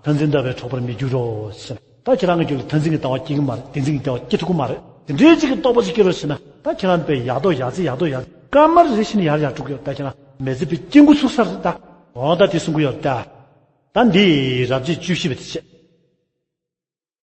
མཐར་འཛིན་ལྟ་བས་འཕྲོག་པར་མི་འགྱུར་རོ་ཞེས། ད་ཁྱེད་རང་གི་རྒྱུད་ལ་མཐར་འཛིན་གྱི་ལྟ་བ་སྐྱེ་གི་མ་རེད། བདེན་འཛིན་གྱི་ལྟ་བ་སྐྱེ་ཐུབ་ཀྱི་མ་རེད། དེ་འདྲའི་ཅིག་གི་རྟོག་པ་ཅིག་སྐྱེ་རོགས་བྱས་ན་ད་ཁྱེད་རང་དཔེ་ཡག་ཏོ་ཡག་རྩི་ཡག་ཏོ་ཡག་སྐར་མ་རེ་རེ་བཞིན་ཡར་ཡར་འགྲོ་གི་ཡོད། ད་ཁྱེད་རང་མི་ཚེ་དཔེ་སྐྱིད་པོ་ཚུགས་ས་རེད་ད། འོ་ད་དེ་གསུང་གི་ཡོད་ད། ད་འདི་རབ་བྱེད་བཅུ་བཞི་པ་དེ་བྱས།